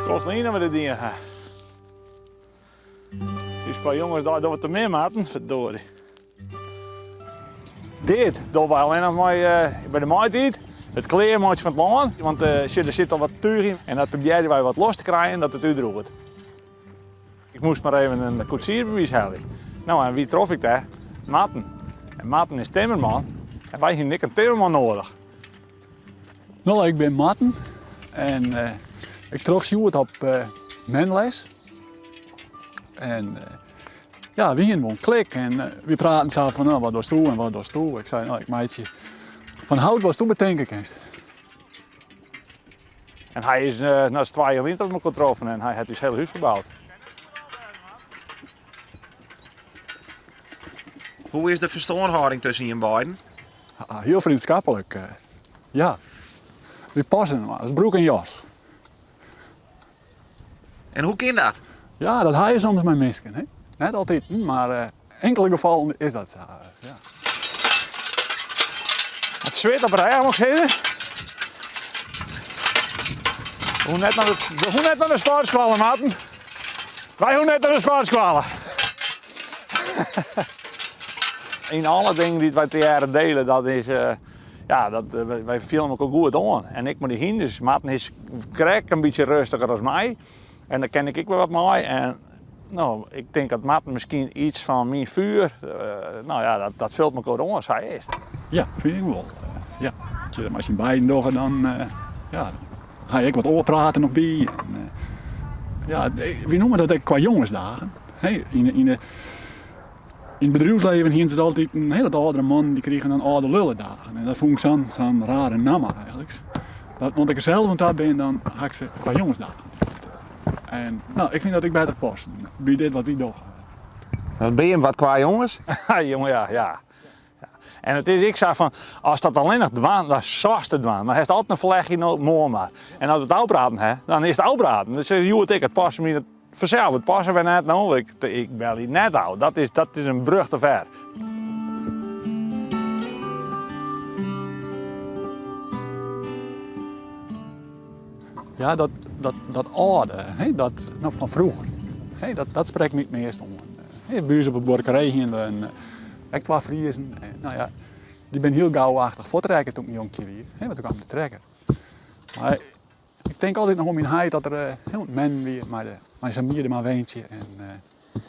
Skoft lyn dat we dit dien ha. Us kwa jonges dei dogge we te min, Marten. Verdorie. Dit dogge wy allinnich mei by de maaitiid. It klearmeitsjen fan it lân, want sjoch, der sit al wat túch yn en dat probearje wy wat los te krijen dat it útdrûget. Ik moast mar even in koetsiersbewiis helje. No, en wie trof ik dêr? Marten. En Marten is timmerman en wy hienen ek in timmerman noadich. No, ik bin Marten en ik trof Sjoerd op menles. En ja, we hienen wol in klik en we praten sa fan, no, wat dochsto en wat dochsto? Ik sei, no, ik meitsje fan hout watsto betinke kinst. En hy is, no, is twa jier lyn dat we elkoar troffen en hy hat ús hiele hús ferboud. Hoe is de ferstânhâlding tusken jim beiden? Hiel freonskiplik, ja. Wy passe inoar as broek en jas. En hoe kin dat? Ja, dat ha je soms mei minsken. Hè? Net altyd, mar inkele gefallen is dat sa. Ja. It swit op rêch moat ik sizze. We hoege net nei de, we hoege net nei de sportskoalle, Marten. Wy hoege net nei de sportskoalle. Yn alle dingen dy't wy tegearre dele, dat is, ja, dat, wy fiele elkoar goed oan. En ek mei de hynders. Marten is krekt in bytsje rêstiger as my. En dêr kin ik ek wol wat mei. En no, ik tink dat Marten miskien iets fan myn fjoer, no ja, dat, dat fult elkoar oan, sa is it. Ja, fyn ik wol. Ja, as je dat mei syn beiden dogge, dan ja, ha je ek wat oar praten noch by. En, ja, wy noeme dat ek kwajongensdagen. Hè, yn, yn, yn it bedriuwsleven hienen se altyd in hiele âldere man, dy krigen dan âlde lulledagen. En dat fûn ik sa'n sa'n rare namme eigentlik. Dat, want ik er sels oan ta bin, dan ha ik se kwajongensdagen. En no, ik fyn dat ek better passen by dit wat wy dogge. Dan binne jim wat kwajonges? Jonge, ja, ja. En it is ek sa fan, ast dat allinnich dwaan, dan soest it dwaan. Mar hast altyd in ferlechje, no, moarn mar. En as we it ôfpraten ha, dan is it ôfpraten. Dus hjoed ek, it past my fansels, it past wer net no, ik, ik belje net ôf. Dat is, dat is in brug te ver. Ja, dat, dat, dat âlde, hè, dat, no, fan froeger, hè, dat, dat sprekt my it meast oan. Hè, by ús op de buorkerij hienen we in, ek twa Friezen. En, no ja, dy binne hiel gau-achtich fuortrekke toen ik in jonkje wie, hè, want toen kwam de trekker. Mar ik tink altyd noch oan myn heit dat er eh, hiel men wie mei, de, mei sa'n Miedema weantsje. En, eh,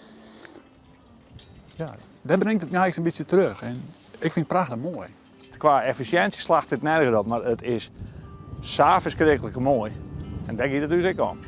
ja, dêr bringt it my eigentlik in bytsje terug. En ik fyn it prachtich moai. Kwa effisjinsje slacht dit nergens op, mar it is sa ferskriklik moai. En dêr giet it ús ek om.